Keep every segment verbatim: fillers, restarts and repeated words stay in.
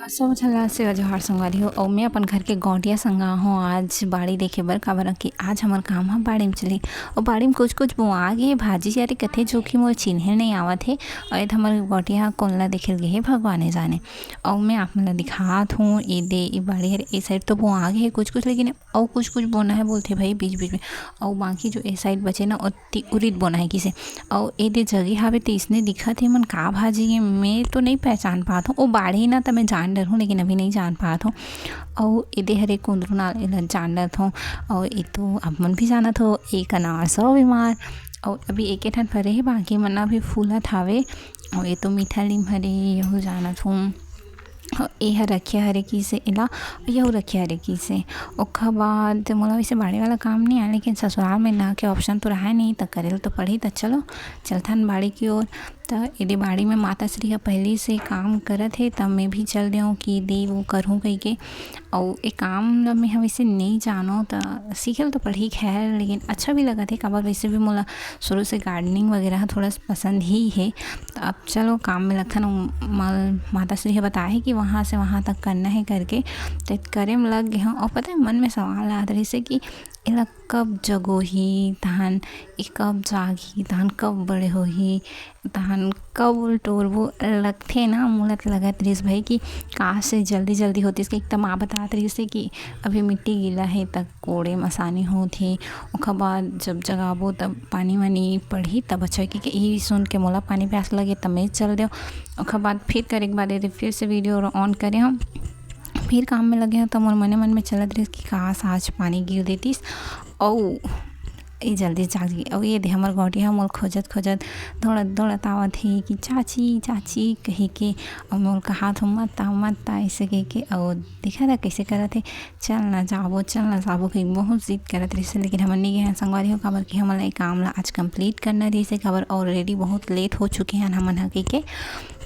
सब झन ला से जोहार संगवारी हो, अउ मैं अपन घर के गौंटिया संग आहूँ आज बाड़ी देखे बर, काबर कि आज हमर काम ह बाड़ी म चली। अउ बाड़ी म कुछ कुछ बोआ गे हे भाजी, अरे कथे जोखी मोर चिन्हे नइ आवत हे। अउ ए हमर गौंटिया ह कोन ला देखे ल गे हे भगवाने जाने। अउ मैं आप मन ला दिखात हूँ, ए दे ए बाड़ी हर ए साइड तो बोआ गे हे कुछ कुछ, लेकिन अउ कुछ कुछ बोना हे बोलथे भाई बीच बीच में। अउ बाकी जो ए साइड बचे ना, ओती उरिद बोना हे किसे। अउ ए दे जगह हावे ते इसने दिखत हे, मन का भाजी हे मैं तो नइ पहचान पात हूँ। ओ बाढ़ही ना त मैं जान डरहूँ, लेकिन अभी नइ जान पात हूँ। अउ ए दे हरे कुंदरू नाल, एला जान डरत हूँ। अउ ए तो आप मन भी जानत हो, एक अनार सौ बीमार। अउ अभी एके ठन फरे हे, बाकी मन अभी फूलत हावे। अउ ए तो मीठा लीम हरे, यहू जानत हूँ। अउ ए ह रखिया हरे किसे एला, यहू रखिया हरे किसे। ओखर बाद मोला वैसे बाड़ी वाला काम नइ आय, लेकिन ससुराल में ना के option तो रहे नइ, त करे ल तो पड़ही। त चलो चलथन बाड़ी की ओर। त एदे बाड़ी में माता श्री ह पहिली से काम करत हे, त मैं भी चल देहूँ कि दे वो करहूँ कहिके। अउ ए काम ल मैं ह वैसे नइ जानों, त सीखे ल तो पड़ही खैर, लेकिन अच्छा भी लगत हे, काबर वैसे भी मोला शुरू से gardening वगैरह ह थोड़ा सा पसंद ही हे। त अब चलो काम में लगथन। अउ मल-, माता श्री ह बताए हे कि वहाँ से वहाँ तक करना हे करके, त करे में लग गे हूँ। अउ पता हे मन में सवाल आत रहिसे कि एला कब जगोही, तहन ए कब जागही, तहन कब बड़े होही, तहन कब टोरबो, लगथे ना, मोला त लगत रहिस भाई कि काश से जल्दी जल्दी होतिस, कि एक त माँ बतात रहिस हे कि अभी मिट्टी गीला हे, त कोड़े म आसानी होत हे, ओखर बाद जब जगाबो तब पानी वानी पड़ही तब अच्छा होही, कि यही सुन के मोला पानी प्यास लगे त मैं चल देव। ओखर बाद फिर करे के बाद एदे फिर से video on करे हूँ, फिर काम में लगे हूँ, त मोर मने मन में चलत रहिस कि काश आज पानी गिर देतिस। अउ ए जल्दी जाग गे। अउ ए दे हमर गौंटिया ह मोल खोजत खोजत दौड़त दौड़त आवत हे कि चाची, चाची कहिके। अउ मोल कहात हूँ, "मत आ, मत आ," ऐसे कहिके। अउ देखा था कैसे करत हे, "चल ना जाबो, चल ना जाबो," कहिके बहुत जिद करत रहिस हे, लेकिन हमन नइ गे हन संगवारी हो, काबर कि हमन ला ए काम ला आज complete करना रहिस हे, काबर already बहुत late हो चुके हन हमन ह कहिके।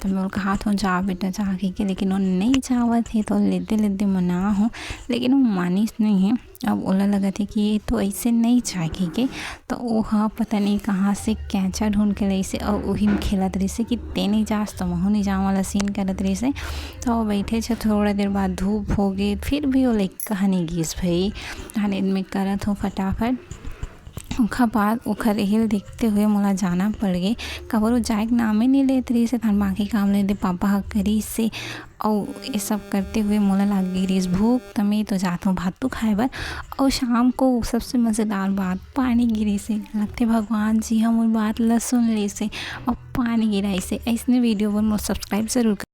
त मैं ओला कहात हूँ, "जा बेटा, जा," कहिके, लेकिन वो नइ जावत हे, त लेदे लेदे मना हूँ, लेकिन वो मानिस नइ हे। अब ओला लगत हे कि ये तो ऐसे नइ जाय कहिके, त वो ह पता नइ कहाँ से कैंचा ढूंढ के लइसे अउ उही म खेलत रहिसे कि "ते नइ जास त महू नइ जावं" वाला scene करत रहिसे। त वो बैठे छ, थोड़ा देर बाद धूप हो गे, फिर भी वो लइका ह नइ गिस भई। तहन एदे मैं करत हूँ फटाफट। ओखर बाद ओखर एहिल देखते हुए मोला जाना पड़ गे, काबर वो जाए के नामे नइ लेत रहिसे। तहन बाकी काम ल एदे पापा ह करिसे, अउ ये सब करते हुए मोला लाग गे रहिस भूख, त मैं तो जात हूँ भातू खाए बर। अउ शाम को सबसे मज़ेदार बात, पानी गिरिसे। लगथे भगवान जी ह मोर बात ल सुन लेसे अउ पानी गिराइसे। अइसने video बर मोर subscribe जरूर